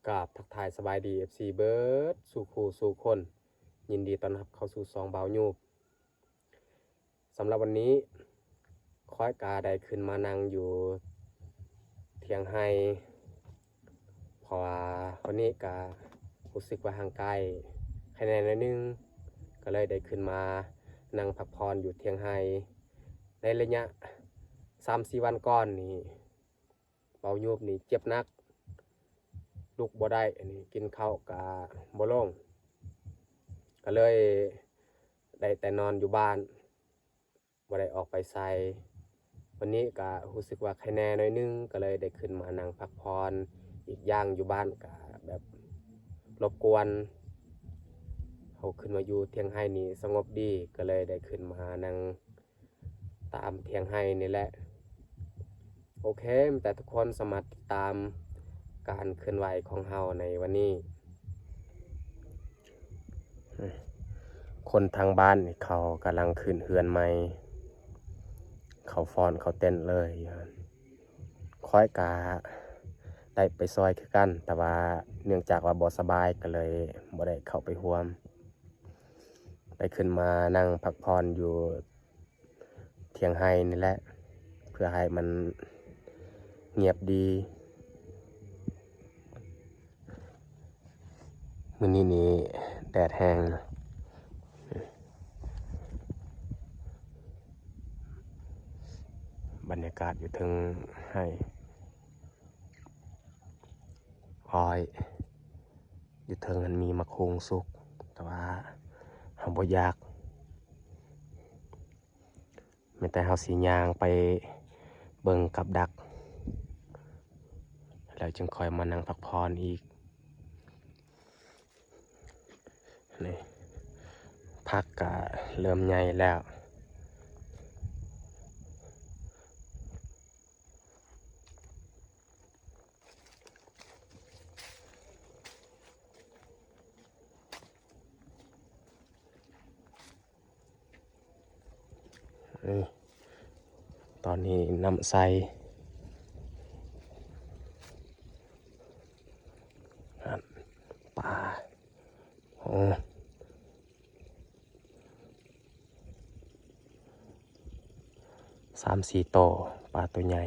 ກາບທັກທາຍສະບາຍດີ ເອັຟຊີ ເບິດສູ່ຄູ່ສູ່ຄົນ, ຍິນດີຕ້ອນຮັບເຂົ້າສູ່ຊ່ອງບ່າວຍູບ. ສຳລັບວັນນີ້ ຂ້ອຍກະໄດ້ຂຶ້ນມານັ່ງຢູ່ຖຽງໄຮ່ ເພາະວ່າວັນນີ້ກະຮູ້ສຶກວ່າຮ່າງກາຍໄຄແນ່ໜ້ອຍໜຶ່ງ ກໍເລີຍໄດ້ຂຶ້ນມານັ່ງພັກຜ່ອນຢູ່ຖຽງໄຮ່. ໃນໄລຍະສາມສີ່ວັນກ່ອນນີ້ ເບົາຍູບນີ້ເຈັບໜັກ ລຸກບໍ່ໄດ້, ອັນນີ້ກິນເຂົ້າກະບໍ່ລົງ ກໍເລີຍໄດ້ແຕ່ນອນຢູ່ບ້ານ ບໍ່ໄດ້ອອກໄປໃສ. ວັນນີ້ກະຮູ້ສຶກວ່າໄຄແນ່ໜ້ອຍໜຶ່ງ ກໍເລີຍໄດ້ຂຶ້ນມານັ່ງພັກຜ່ອນ. ອີກຢ່າງຢູ່ບ້ານກະແບບລົບກວນ, ເຮົາຂຶ້ນມາຢູ່ຖຽງໄຮ່ນີ້ສະຫງົບດີ ກໍເລີຍໄດ້ຂຶ້ນມານັ່ງ ຕາມຖຽງໄຮ່ນີ້ແຫຼະ. ໂອເຄ, ມີແຕ່ທຸກຄົນສາມາດຕິດຕາມການເຄື່ອນໄຫວຂອງເຮົາໃນວັນນີ້. ຄົນທາງບ້ານນີ້ເຂົາກຳລັງຂຶ້ນເຮືອນໃໝ່, ເຂົາຟ້ອນເຂົາເຕັ້ນເລີຍ. ຂ້ອຍກະໄດ້ໄປຊ່ອຍຄືກັນ, ແຕ່ວ່າເນື່ອງຈາກວ່າບໍ່ສະບາຍ ກໍເລີຍບໍ່ໄດ້ເຂົ້າໄປຮ່ວມ. ໄດ້ຂຶ້ນມານັ່ງພັກຜ່ອນຢູ່ ຖຽງໄຮ່ນີ້ແຫຼະ ເພື່ອໃຫ້ມັນງຽບດີ. ມື້ນີ້ນີ້ແດດແຮງ, ບັນຍາກາດຢູ່ເທິງໄຮ່ ອ້ອຍ ຢູ່ເທິງຫັ້ນມີໝາກຫຸ່ງສຸກ, ແຕ່ວ່າເຮົາບໍ່ຢາກ. ແມ່ນແຕ່ເຮົາຊິຍ່າງໄປເບິ່ງກັບດັກ ແລ້ວຈຶ່ງຄ່ອຍມານັ່ງພັກຜ່ອນອີກ. ນີ້ ຜັກກະເລີ່ມໃຫຍ່ແລ້ວ. ນີ້ ຕອນນີ້ນ້ຳໃສ ປາ ໂອ້ ສາມສີ່ໂຕ ປາໂຕໃຫຍ່.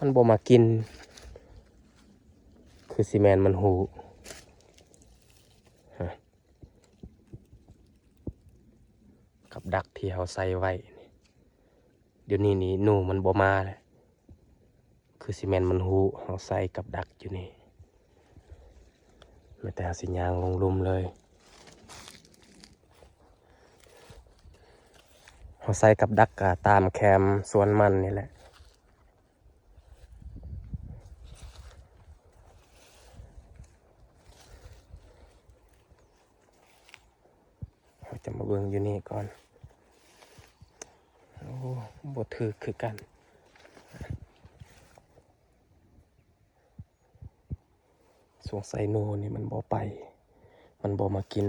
ມັນບໍ່ມາກິນ ຄືຊິແມ່ນມັນຮູ້. ກັບດັກທີ່ເຮົາໃສ່ໄວ້ ດຽວນີ້ນີ້ໜູມັນບໍ່ມາແລ້ວ. ຄືຊິແມ່ນມັນຮູ້ ເຮົາໃສ່ກັບດັກຢູ່ນີ້ ແມ່ນແຕ່ເຮົາຊິຍ່າງລົງລຸ່ມເລີຍ. ເຮົາໃສ່ກັບດັກກະຕາມແຄມສວນມັນນີ້ແຫຼະ. ເຮົາຈະມາເບິ່ງຢູ່ນີ້ກ່ອນ. ໂອ້ ບໍ່ຖືກຄືກັນ. ສົງໄສໜູນີ້ມັນບໍ່ໄປ, ມັນບໍ່ມາກິນ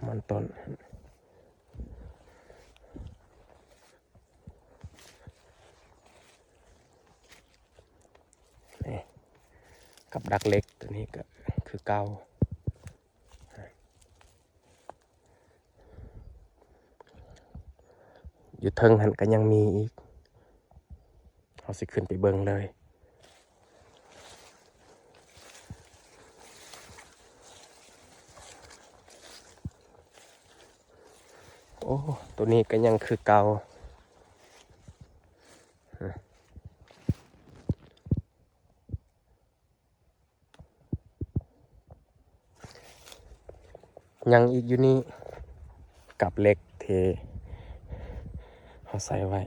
ມັນຕົ້ນ. ນີ້ ກັບດັກເຫຼັກຕົວນີ້ກໍຄືເກົ່າ. ຢູ່ເທິງຫັ້ນກໍຍັງມີອີກ. ເຮົາຊິຂຶ້ນໄປເບິ່ງເລີຍ. ໂອ້ ຕົວນີ້ກໍຍັງຄືເກົ່າ. ຍັງອີກຢູ່ນີ້ ກັບເຫຼັກທີ່ເຮົາໃສ່ໄວ້.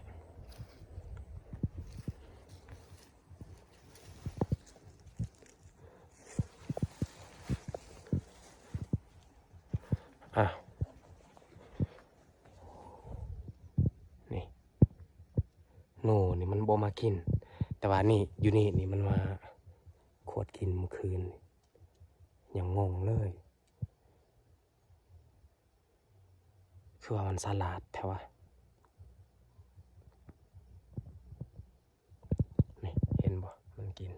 ອ້າວ ນີ້ ໜູນີ້ມັນບໍ່ມາກິນ, ແຕ່ວ່ານີ້ ຢູ່ນີ້ນີ້ມັນມາຂວດກິນມື້ຄືນ, ຍັງງົງເລີຍ. ຕົວະ ມັນສະຫຼາດແທ້ວະ. ນີ້ ເຫັນບໍ່? ມັນກິນ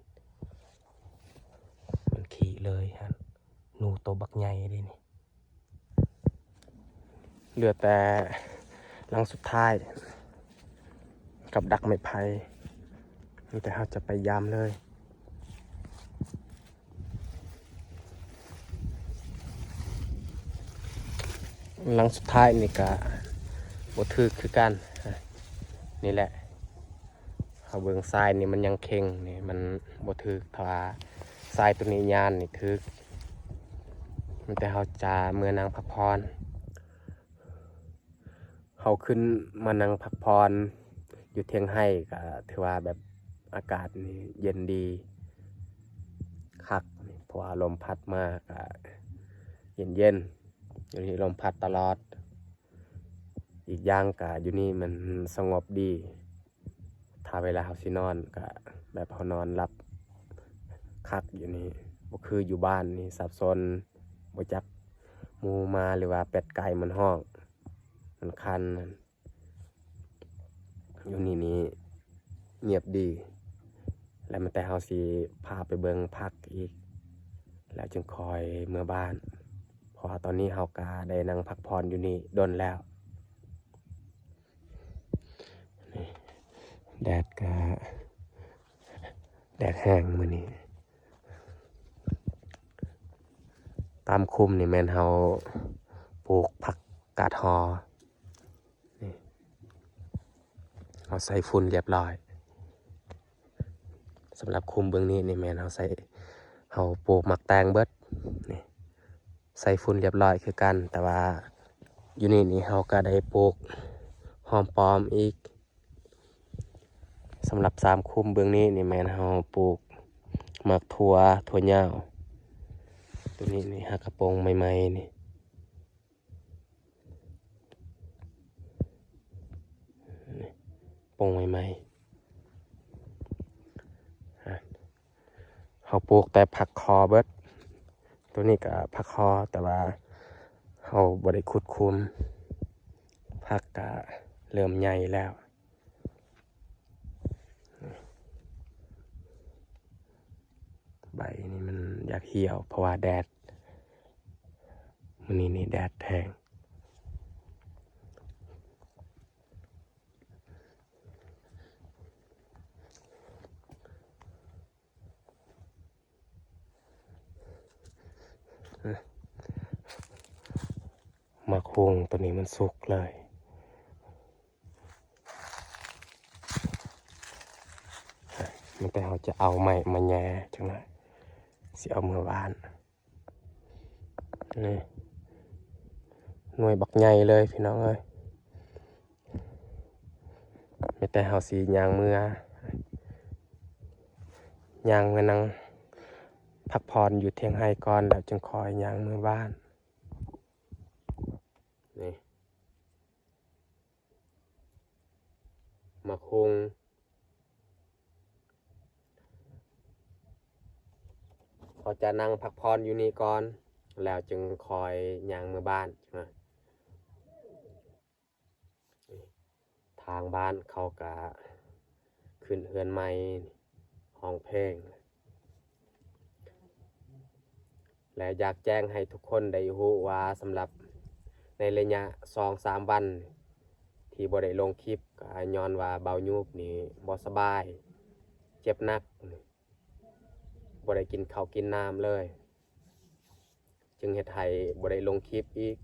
ມັນຂີ້ເລີຍຫັ້ນ. ໜູໂຕບັກໃຫຍ່ເດ້ນີ້. ເຫຼືອແຕ່ຫຼັງສຸດທ້າຍກັບດັກໄມ້ໄຜ່ ແຕ່ເຮົາຈະໄປຢາມເລີຍ. ຫຼັງສຸດທ້າຍນີ້ກະບໍ່ຖືກຄືກັນ. ນີ້ແຫຼະ ເຮົາເບິ່ງຊາຍນີ້ມັນຍັງເຄັ່ງນີ້ ມັນບໍ່ຖືກ. ຖ້າວ່າຊາຍໂຕນີ້ຍານນີ້ຖືກ. ມີແຕ່ເຮົາຈະເມືອນັ່ງພັກຜ່ອນ. ເຮົາຂຶ້ນມານັ່ງພັກຜ່ອນຢູ່ຖຽງໄຮ່ ກະຖືວ່າແບບອາກາດນີ້ເຢັນດີຄັກ ເພາະວ່າລົມພັດມາກະເຢັນໆ. ຢູ່ນີ້ລົມພັດຕະຫຼອດ. ອີກຢ່າງກະຢູ່ນີ້ມັນສະຫງົບດີ. ຖ້າເວລາເຮົາຊິນອນກະແບບເຮົານອນຫຼັບຄັກຢູ່ນີ້ ບໍ່ຄືຢູ່ບ້ານນີ້ສັບສົນ ບໍ່ຈັກໝູມາ ຫຼືວ່າແປັດໄກ່ມັນຮ້ອງ ມັນຄັນ. ຢູ່ນີ້ນີ້ງຽບດີ. ແລ້ວແມ່ນແຕ່ເຮົາຊິພາໄປເບິ່ງຜັກອີກ ແລ້ວຈຶ່ງຄ່ອຍເມືອບ້ານ ເພາະວ່າຕອນນີ້ເຮົາກະໄດ້ນັ່ງພັກຜ່ອນຢູ່ນີ້ດົນແລ້ວ. ນີ້ ແດດກະ ແດດແຮງມື້ນີ້. ຕາມຄຸ້ມນີ້ແມ່ນເຮົາປູກຜັກກາດຫໍ່ ນີ້ ເຮົາໃສ່ຝຸ່ນລຽບຮ້ອຍ. ສຳລັບຄຸ້ມເບື້ອງນີ້ນີ້ແມ່ນເຮົາໃສ່ ເຮົາປູກໝາກແຕງເບິດ ນີ້ ໃສ່ຝຸ່ນລຽບຮ້ອຍຄືກັນ. ແຕ່ວ່າຢູ່ນີ້ນີ້ເຮົາກະໄດ້ປູກຫອມປ້ອມອີກ. ສຳລັບສາມຄຸ້ມເບື້ອງນີ້ນີ້ແມ່ນເຮົາປູກໝາກຖົ່ວ ຖົ່ວຍາວ. ໂຕນີ້ນີ້ຫາກະປົ່ງໃໝ່ໆ ນີ້ ປົ່ງໃໝ່ໆ. ເຮົາປູກແຕ່ຜັກຄໍ່ເບິດ. ໂຕນີ້ກະຜັກຄໍ່ ແຕ່ວ່າເຮົາບໍ່ໄດ້ຂຸດຄຸ້ມ. ຜັກກະເລີ່ມໃຫຍ່ແລ້ວ. ໃບນີ້ມັນຢາກຫ່ຽວ ເພາະວ່າແດດ ມື້ນີ້ນີ້ແດດແຮງ. ໝາກຫຸ່ງໂຕນີ້ມັນສຸກເລີຍ. ມີແຕ່ເຮົາຈະເອົາໄມ້ມາແຍ່ຈັກໜ້ອຍ ຊິເອົາເມືອບ້ານ. ນີ້ ໜ່ວຍບັກໃຫຍ່ເລີຍພີ່ນ້ອງເອີຍ. ມີແຕ່ເຮົາຊິຍ່າງເມືອ ຍ່າງມານັ່ງພັກຜ່ອນຢູ່ຖຽງໄຮ່ກ່ອນ ແລ້ວຈຶ່ງຄ່ອຍຍ່າງເມືອບ້ານ. ນີ້ ໝາກຫຸ່ງ ເຮົາຈະນັ່ງພັກຜ່ອນຢູ່ນີ້ກ່ອນ ແລ້ວຈຶ່ງຄ່ອຍຍ່າງເມືອບ້ານ. ທາງບ້ານເຂົາກະຂຶ້ນເຮືອນໃໝ່ ຮ້ອງເພງ. ແລະ ຢາກແຈ້ງໃຫ້ທຸກຄົນໄດ້ຮູ້ວ່າ ສຳລັບໃນໄລຍະສອງສາມວັນທີ່ບໍ່ໄດ້ລົງຄລິບ ກະຍ້ອນວ່າບ່າວຍູບນີ້ບໍ່ສະບາຍ ເຈັບໜັກ ບໍ່ໄດ້ກິນເຂົ້າກິນນ້ຳເລີຍ ຈຶ່ງເຮັດໃຫ້ບໍ່ໄດ້ລົງຄລິບອີກ.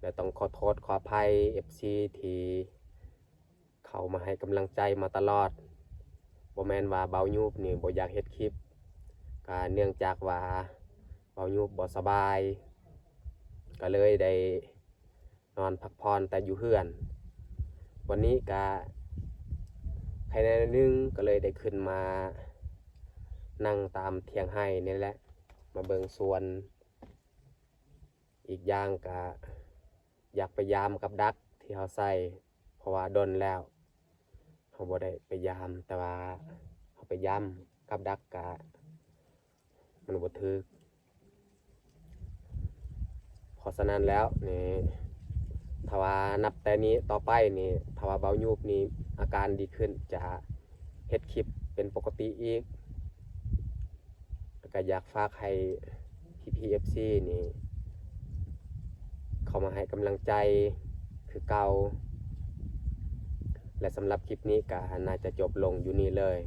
ແລະ ຕ້ອງຂໍໂທດຂໍອະໄພ ເອັຟຊີ ທີ່ເຂົ້າມາໃຫ້ກຳລັງໃຈມາຕະຫຼອດ. ບໍ່ແມ່ນວ່າບ່າວຍູບນີ້ບໍ່ຢາກເຮັດຄລິບ, ກະເນື່ອງຈາກວ່າບ່າວຍູບບໍ່ສະບາຍ ກະເລີຍໄດ້ນອນພັກຜ່ອນແຕ່ຢູ່ເຮືອນ. ວັນນີ້ກະໄຄແດ່ໜ້ອຍໜຶ່ງ ກະເລີຍໄດ້ຂຶ້ນມານັ່ງຕາມຖຽງໄຮ່ນີ້ແຫຼະ ມາເບິ່ງສວນ. ອີກຢ່າງກະຢາກໄປຢາມກັບດັກທີ່ເຮົາໃສ່ ເພາະວ່າດົນແລ້ວເຮົາບໍ່ໄດ້ໄປຢາມ, ແຕ່ວ່າເຮົາໄປຢາມກັບດັກກະມັນບໍ່ຖືກ ເພ ພາະສະນັ້ນແລ້ວນີ້ ຖ້າວ່ານັບແຕ່ນີ້ຕໍ່ໄປນີ້ ຖ້າວ່າເບົາຫຍຸບນີ້ອາການດີຂຶ້ນ ຈະເຮັດຄລິບເປັນປົກກະຕິອີກ. ແລ້ວກໍຢາກຝາກໃຫ້ພີ່ໆ ເອັຟຊີ ນີ້ ເຂົ້າມາໃຫ້ກຳລັງໃຈຄືເກົ່າ ແລະ ສຳລັບຄລິບນີ້ກໍໜ້າຈະຈົບລົງຢູ່ນີ້ເລີຍ.